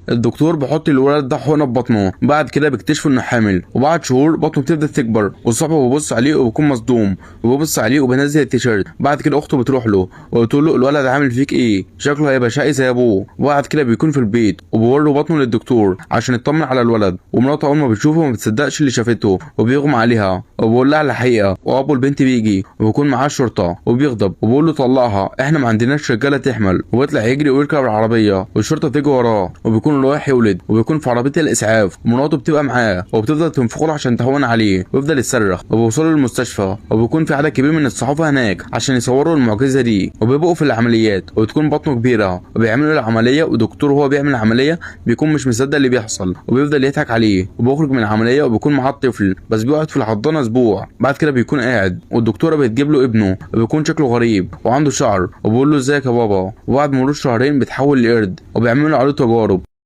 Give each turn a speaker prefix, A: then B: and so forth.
A: الدكتور بيحط الولد ده حقنه في بطنه. بعد كده بيكتشفوا انه حامل، وبعد شهور بطنه بتبدا تكبر، وصاحبه بيبص عليه وبيكون مصدوم، وبيبص عليه وبينزل التيشيرت. بعد كده اخته بتروح له وبتقول له الولد عامل فيك ايه، شكله هيبقى شقي زي ابوه. وبعد كده بيكون في البيت وبيوروا بطنه للدكتور عشان يطمن على الولد، ومراته اول ما بتشوفه ما بتصدقش اللي شافته وبيغمى عليها وبيقول لها على الحقيقة. وابو البنت بيجي وبيكون معاه الشرطة وبيغضب وبيقول له طلقها، احنا ما عندناش رجاله تحمل. وبيطلع يجري ويركب العربية والشرطة بتيجي وراه، وبيكون رايح يولد وبيكون في عربية الاسعاف، ومراته بتبقى معاه وبتفضل تنفخه عشان تهون عليه ويفضل يصرخ. وبيوصلوا للمستشفى وبيكون في عدد كبير من الصحافة هناك عشان يصوروا المعجزة دي، وبيبقوا في العمليات وبتكون بطنه كبيرة وبيعملوا العملية، ودكتور هو بيعمل العملية بيكون مش مصدق اللي بيحصل وبيفضل يضحك عليه. وبيخرج من العملية وبيكون معاه الطفل، بس بيقعد في الحضانة اسبوع. بعد كده بيكون قاعد والدكتورة بتجيب له ابنه وبيكون شكله غريب وعنده شعر، وبيقول له ازيك يا بابا. وبعد مرور شهرين بيتحول لقرد وبيعملوا عليه تجارب.